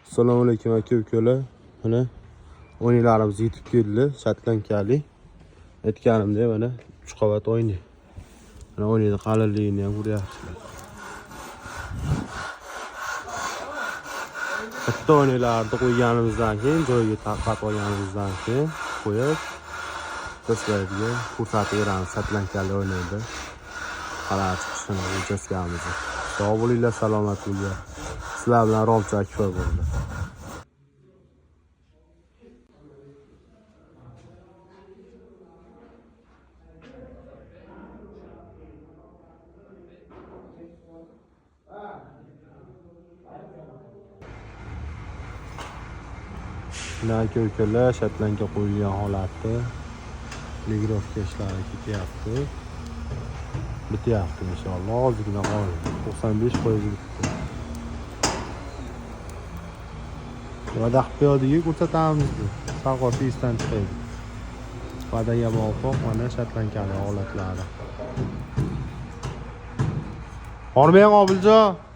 Assalomu alaykum aka ukalar. Mana o'yinlarimiz yetib keldi, shatlankali. Aytganimdek mana 3 qavat o'yni. Mana o'yinning qalinligini ham ko'ryapsizlar. Bitta o'yinlarni qo'yganimizdan keyin, joyiga tarqatib olganimizdan keyin qo'yib sizlarga ko'rsatib beramiz shatlankali o'ynaydi. Qalay chiqishini uchastkamizni. Sog' bo'linglar, salomat bo'linglar. Sizlar bilan Romcha Akfa bo'ldi. Aka ukalar, shatlanka qo'yilgan holati. Ligirovka ishlari ketyapti. Bityapti inshaalloh. Ozgina qoldi. 95% bitdi. Va'da qilib qo'ydik, ko'rsatamiz. Sal qolsa esdan chiqadi. Va'daga muvofiq mana shatlankali holatlari. Hormang Qobiljon.